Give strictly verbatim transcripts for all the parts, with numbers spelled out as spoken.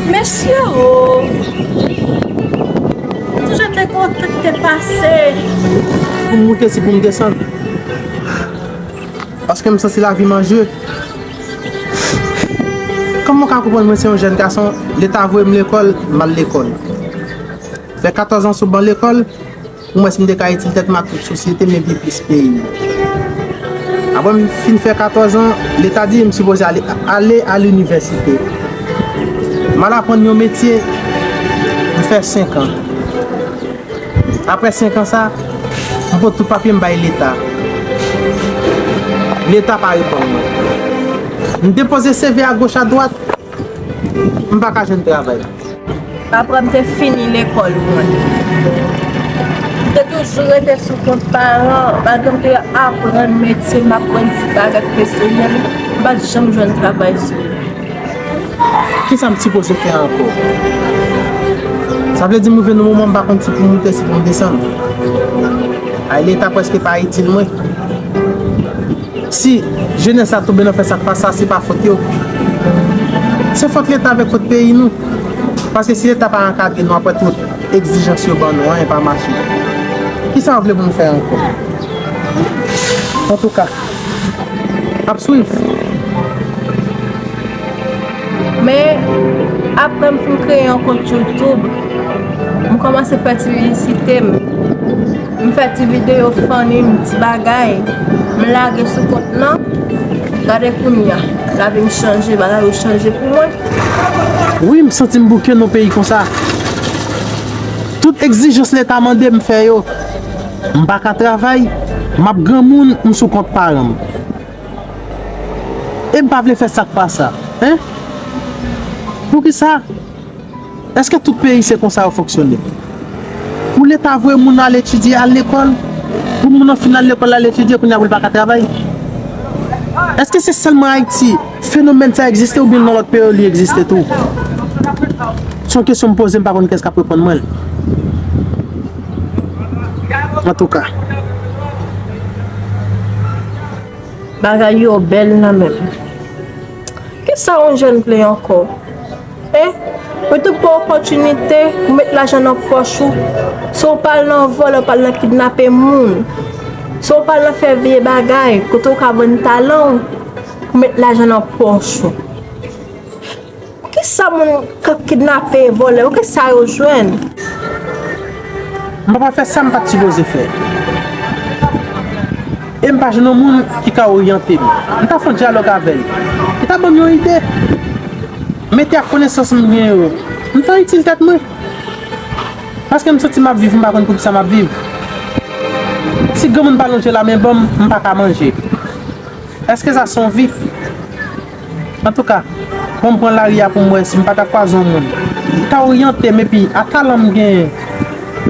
Mesye o, m toujou te kontan ki te pase. Pou m moute, se pou m desann. Paske m santi lavi m an je. Kòman w ka konprann mwen se yon jèn gason, Leta voye m lekòl, m al lekòl. Fè katòz an sou ban lekòl, pou m wè si m te ka itil tèt mwen ak tout sosyete m epi plis peyi m. Apre m fin fè katòz an, Leta di m sipoze ale, ale a linivèsite. M al aprann yon metye, m fè senk an. Apre senk an sa, m pote tout papye m bay Leta. Leta pa reponn mwen. M depoze C V a goch a dwat, m pa ka jwenn travay. Apre m te fini lekòl mwen, m te toujou rete sou kont paran, malgre m te aprann metye, m aprann ti bagay pwofesyonèl, m pa t janm jwenn travay sou li. Kisa m sipoze fè ankò? Sa vle di m rive nan moman m pa konn si pou m moute, si pou m desann. Ay, Leta prèske pa itil mwen. Si jenès la tonbe nan fè sa k pa sa, se pa fòt yo. Se fòt Leta avèk fòt peyi nou. Paske si Leta pa ankadre nou, apre tout egzijans yo ban nou, anyen pa mache. Kisa w vle pou m fè ankò? Antouka, ap swiv. Men, apre m fin kreye yon kont YouTube, m kòmanse fè ti piblisite m. M fè ti videyo funny m, ti bagay. M lage sou kont lan. Gade kounye a. Lavi m chanje, bagay yo chanje pou mwen. Wi, m santi m bouke nan peyi konsa. Tout egzijans Leta mande m fè yo. M pa ka travay, m ap granmoun, m sou kont paran m. E m pa vle fè sa k pa sa, en? Poukisa? Èske tout peyi se konsa yo fonksyone? Pou Leta voye moun al etidye, al lekòl, pou moun nan fin al lekòl, al etidye, kounye a pou l pa ka travay? Èske se sèlman Ayiti fenomèn sa egziste oubyen nan lòt peyi yo li egziste tou? Se yon kesyon m poze, m pa konn kiyès k ap reponn mwen l. Antouka. Bagay yo bèl nan men m. Kisa yon jèn vle ankò? Hein? Ou te pran opòtinite pou met lajan nan pòch ou. Si w pa al nan vòlè, w pa al nan kidnape moun. Si w pa al nan fè vye bagay, kote w ka vann talan w pou met lajan nan pòch ou. Kisa moun k ap kidnape, vòlè yo, kisa yo jwenn? M pa pa fè sa m pa t sipoze fè. E m pa jwenn yon moun ki ka oryante m. M ta fè yon dyalòg avè l. Li ta ban m yon ide. Mete ak konesans m gen yo, m ta itil tèt mwen. Paske m santi m ap viv, m pa konn poukisa m ap viv. Si granmoun pa lonje lamen ban m, m pa ka manje. Èske sa se yon vi? Antouka, bon, m pran lari a pou m wè si m pa ta kwaze yon moun. Li ta oryante m epi a talan m genyen,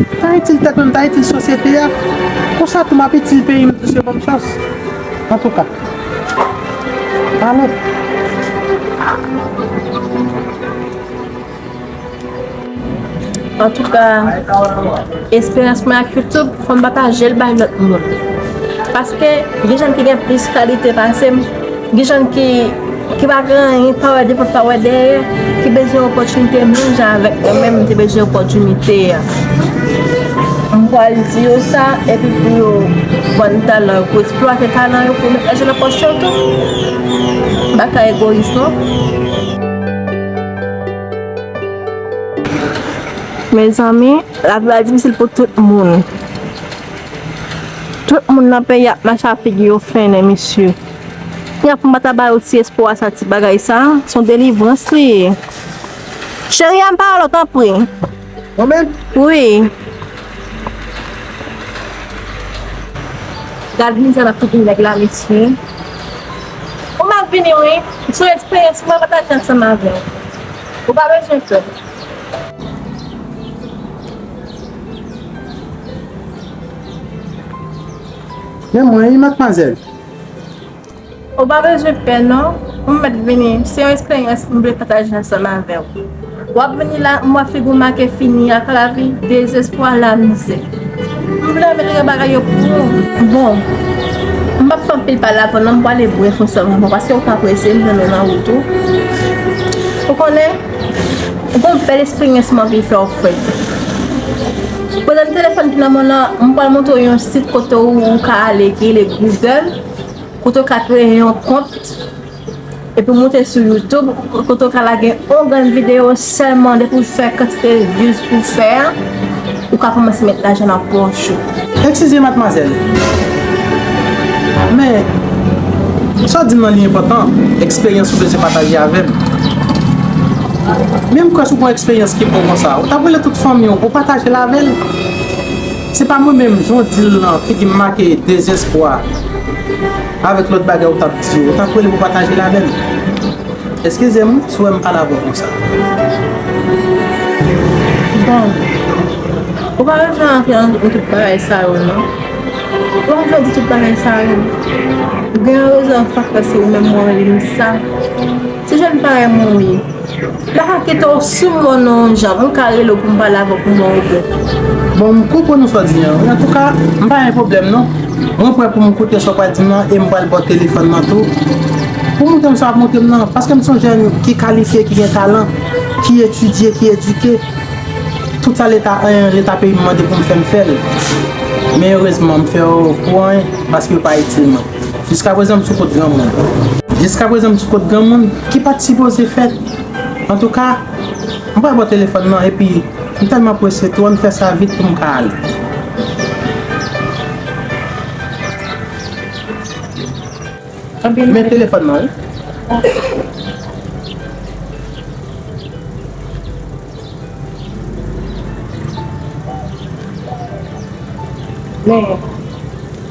m ta itil tèt mwen, m ta itil sosyete a. Konsa tou m ap itil peyi m tou, se ban m chans. Antouka, ale. Antouka, esperyans mwen ak YouTube, fò m pataje l bay lòt moun. Paske gen jèn ki gen plis kalite pase m, gen jèn ki, ki pa gen anyen, pa wè devan, pa wè dèyè, ki bezwen opòtinite menm jan avèk mwen menm, m te bezwen opòtinite a. M pral di yo sa, epi pou yo vann talan yo, pou eksplwate talan yo, pou met lajan nan pòch yo tou. M pa ka egoyis, non. Mezanmi, lavi a difisil pou tout moun. Tout moun nan peyi ap mache ak figi yo fennen, mesye. Kounya pou m pa ta ba yo ti espwa sa, ti bagay sa, se yon delivrans li ye. Cheri a, m pale w, tanpri. Mwen menm? Wi. Gad mizè nan figi nèg la, mesye. Ou m ap vini, wi. Se yon eksperyans mwen pataje ansanm avè w. Ou pa bezwen pè. Men mwen, wi, madmwazèl. Ou pa bezwen pè, non. Ou mèt vini. Se yon eksperyans m vle pataje ansanm avè w. W ap vini la, m wè figi w make fini ak lavi, dezespwa, lamizè. M vle amelyore bagay yo pou ou. Bon, m p ap Anpil pale avan non, m prale brèf yon sèl moman, paske ou ka prese, m jwenn ou nan wout ou. Ou konnen, ou gon bèl esperyans m anvi fè w, Fred. Pandan m telefòn ki nan men w lan, m pral montre w yon sit kote ou, ou ka ale, ki rele Google, kote ou ka kreye yon kont, epi w moute sou YouTube, kote w ka lage yon grenn videyo sèlman, depi w fè kantite views pou w fè a, ou ka kòmanse met lajan nan pòch ou. Eskize, madmwazèl. Men, sa w di m nan li enpòtan, eksperyans ou bezwen pataje avè m. Men m kwè si w gon eksperyans ki bon konsa, ou t ap rele tout fanmi w pou w pataje l avè l. Se pa mwen menm, jan w di l lan, figi m make dezespwa. Avèk lòt bagay ou t ap di yo, ou t ap rele pou pataje l avè m. Eskize m si w wè m pale avè w konsa. Bon, ou pa bezwen antre nan tout bagay sa yo non. Ou pa bezwen di tout bagay sa yo. Ou gen yon rezon sa k fè se ou menm mwen rele m di sa. Se jèn parèy mwen ou ye. M pa ka kite w sou mwen non, yon jan, m ka rele w pou m pale avè w pou mwen ou bon. Bon, m konprann ou sa w di an. Antouka, m pa gen pwoblèm non. Mwen prè pou m koute sa w pral di m nan e m pral ba w telefòn nan tou. Pou montre m sa w ap montre m nan, paske m se yon jèn ki kalifye, ki gen talan, ki etidye, ki edike. Tout sa leta, eh, leta peyi m mande pou m fè, m fè l. Men erezman, m fè yo pou anyen, paske yo pa itil mwen. Jiskaprezan, m sou kont granmoun. Jiskaprezan, m sou kont granmoun ki pa t sipoze fèt. Antouka, m pral ba w telefòn nan, epi m tèlman prese tou, ann fè sa vit pou m ka ale. Men telefòn nan, wi. Men,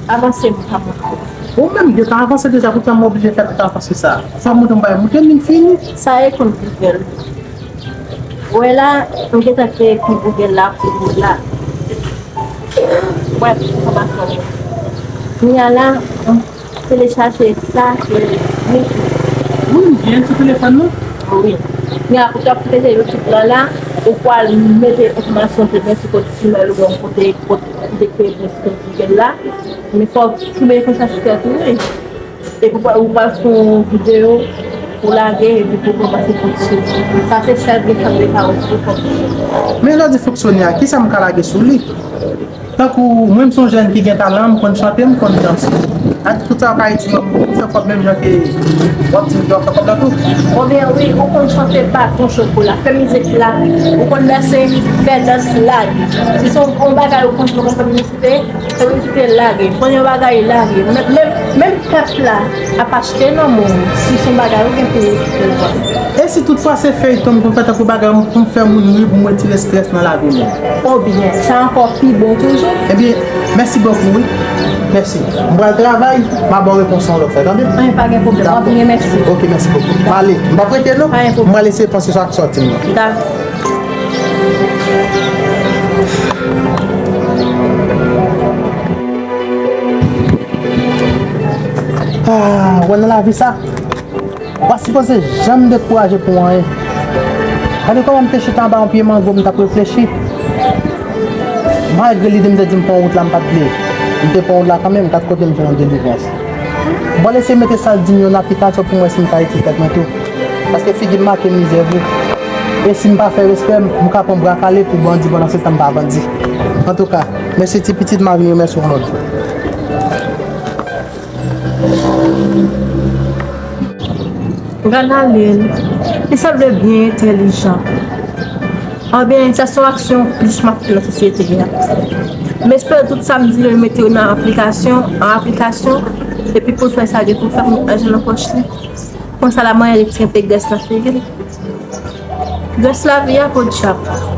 avanse m pa mwen. Ou menm gentan avanse deja, poukisa m oblije fè tout avanse sa? Fò m montre m bagay, montre m vin fini. Sa e kont Google. Ou wè la, m gentan kreye kont Google la pou ou la. Wè, enfòmasyon yo. Kounye a la, m telechaje sa ke YouTube. Wi, m gen sou telefòn nan. Wi. Kounye a, pou w ap fouye YouTube la, la, ou pral mete enfòmasyon ke gen sou kont Gmail ou byen kote, kote, kote ke gen sou kont Google la. Men fò w kenbe konsyans tèt ou, wi. Epi ou pral, ou pral fè yon videyo pou lage, epi pou kòmanse fonksyone. Sa se sèl gen chans de ka wè sou kont. Men lè w di fonksyone a, kisa m ka lage sou li? Tankou mwen, m se yon jèn ki gen talan, m konn chante, m konn danse. Ak tout sa w ka di mwen, m fè kòb menm jan ke w ap di m ke w ap fè kòb la tou. Bon, byen wi, ou konn chante baton chokola, fè mizik la, ou konn danse, fè dans lage. Si se yon, yon bagay ou konn fè, ou konn fè mizik, fè mizik lage, konn yon bagay lage. Menm, menm, menm pèp la ap achte nan men w, si se yon bagay ou gen pou ou fè. E si toutfwa se feyton m konn fè tankou bagay pou m fè moun ri, pou m retire estrès nan lavi moun? O byen, sa ankò pi bon toujou. Ebyen, mèsi bokou, wi. Mèsi. M pral travay, m a ba w repons lan lòt fwa, tande? Anyen, pa gen pwoblèm. W ap byen, mèsi. Ok, mèsi bokou. M ale. M p ap rete, non. Pa gen pwoblèm. M pral eseye panse sou aksyon ti m nan. Dakò. Ah, wè nan lavi sa, ou pa sipoze janm dekouraje pou anyen. Gade kòman m te chita anba yon pye mango, m t ap reflechi. Malgre lide m te di m pran wout la, m pa t vle. M te pran wout la kanmenm, gad kote m jwenn yon delivrans. M pral eseye mete sa l di m yo nan aplikasyon pou m wè si m ka itil tèt mwen tou. Paske figi m make mizè vre. E si m pa fè respè, m ka pran bra kale pou bandi pandan se tan m pa bandi. Antouka, mèsi ti pitit, m a vin remèsye w yon lòt jou. Gad ale l. Li sanble byen entèlijan. Ebyen, sa se yon aksyon plis m ap fè nan sosyete a. M espere tout sa m di yo, l mete yo nan aplikasyon, an aplikasyon, epi pou l fè sa, gen pou l fè lajan nan pòch li. Konsa la, mwen retire pe grès nan figi l. Grès lavi a, podyab.